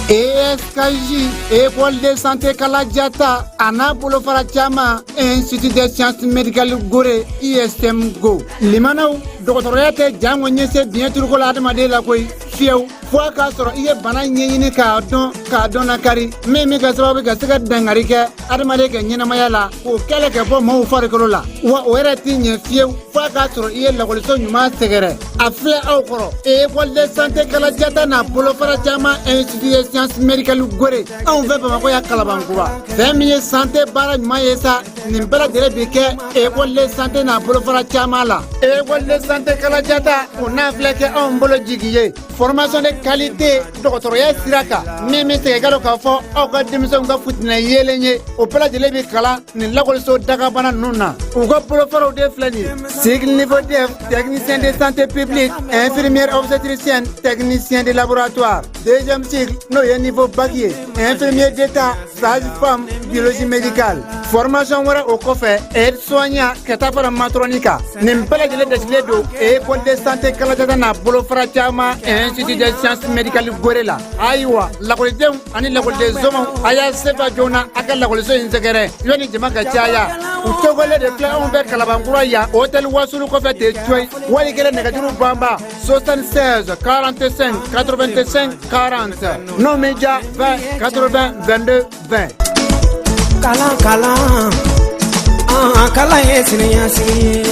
ESKJ, École de santé Kalajata, a n'a bolofara caman, Institut des sciences médicales Gore, ISM Go. Limanaw, dɔgɔtɔrɔya tɛ jango ɲɛse biɲɛ turuko la adamaden la koyi fiyewu, fo a k'a sɔrɔ i ye bana ɲɛɲini k'a dɔn, k'a dɔn lakari, min bɛ kɛ sababu ka se ka dangari kɛ adamaden ka ɲɛnamaya la, k'o kɛlɛ kɛ bɔ maaw farikolo la. Wa o yɛrɛ t'i ɲɛ fiyewu fo a k'a sɔrɔ i ye lakɔliso ɲuman sɛgɛrɛ. A filɛ aw kɔrɔ, École de santé Kalajata n'a bolofara caman, Institut des sciences médicales Gore, anw fɛ Bamakɔ yan, Kalabankura. Fɛn min ye santé baara ɲuman ye sa, nin bɛɛ lajɛlen bi kɛ École de santé n'a bolofara caman la. École de santé Kalajata, o n'a filɛ kɛ anw bolo jigi ye formation de qualité dɔgɔtɔrɔya sira kan, min bɛ segin ka dɔn k'a fɔ aw ka denmisɛnw ka futinɛ yeelen ye. O bɛɛ lajɛlen bi kalan nin lakɔliso dagabana ninnu na. U ka bolofaraw de filɛ nin ye: cycle niveau DEF, technicien de santé publique, infirmière obstétricienne, technicien de laboratoire. Deuxième cycle, n'o ye niveau bac ye, infirmier d'état, sage-femme, biologie médicale. Formation wɛrɛ o kɔfɛ, aide soignant, ka taa fara matron kan. Nin bɛɛ lajɛlen dasigilen don École de santé Kalajata n'a bolofara caman, Institut des sciences médicales Gore la. Ayiwa, lakɔlidenw ani lakɔliden somaw, a y'a sefa joona a ka lakɔliso in sɛgɛrɛ yanni jama ka caya. U tɔgɔlen de filɛ anw fɛ Kalabankura yan, hôtel Wasulu kɔfɛ ten coyi. Wali kɛlen, nɛgɛjuru banba 76 45 85 40, n'o min ja, 20 80 22 20. Kalan, kalan, an kalan ye siniɲɛsigi ye.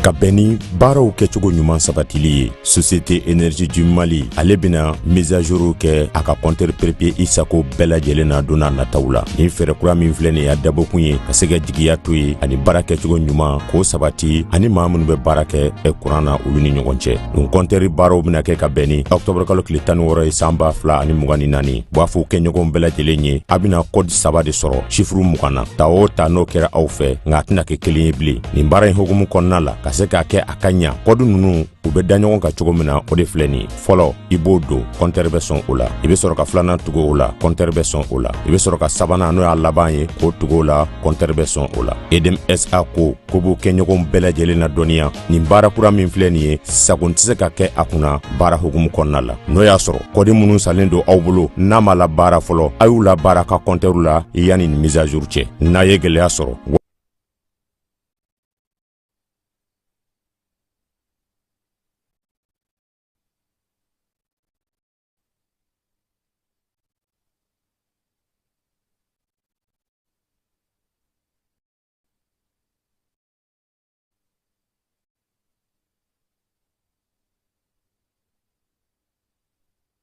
Ka bɛn ni baaraw kɛcogo ɲuman sabatili ye, Société Énergie du Mali, ale bɛna mise à jour kɛ a ka compteur prépayé i sago bɛɛ lajɛlen na don n'a nataw la. Nin fɛɛrɛ kura min filɛ nin ye, a dabɔkun ye ka se ka jigiya to ye ani baara kɛcogo ɲuman k'o sabati ani maa minnu bɛ baara kɛ kuran na, olu ni ɲɔgɔn cɛ. Nin compteur baaraw bɛna kɛ ka bɛn ni octobre kalo tile 16 ye, san 2024. B'a fɔ kɛɲɔgɔnw bɛɛ lajɛlen ye, a bɛna code saba de sɔrɔ chiffre 20 na. Ta o ta, n'o kɛra aw fɛ, nka a tɛna kɛ kelen ye bilen. Nin baara in hukumu kɔnɔna la, ka se k'a kɛ a ka ɲa, code ninnu u bɛ da ɲɔgɔn kan cogo min na, o de filɛ nin ye: fɔlɔ, i b'o don, compteur bɛ sɔn o la. I bɛ sɔrɔ ka filanan tugu o la, compteur bɛ sɔn o la. I bɛ sɔrɔ ka sabanan, n'o y'a laban ye, k'o tugu o la, compteur bɛ sɔn o la. EDM SA ko ko b'o kɛ ɲɔgɔn bɛɛ lajɛlen na dɔnniya. Nin baara kura min filɛ nin ye, sagon tɛ se ka kɛ a kunna baara hukumu kɔnɔna la. N'o y'a sɔrɔ code minnu salen don aw bolo, n'a ma la baara fɔlɔ, a y'u la baara ka compteur la yanni nin mise à jour cɛ. N'a ye gɛlɛya sɔrɔ,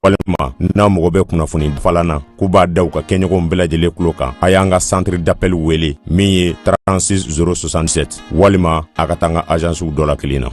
walima n'a mago bɛ kunnafoni falan na, k'u b'a da u ka kɛɲɔgɔnw bɛɛ lajɛlen tulo kan, a y'an ka centre d'appel wele min ye 36 067, walima a ka taa an ka agencew dɔ la kelen na.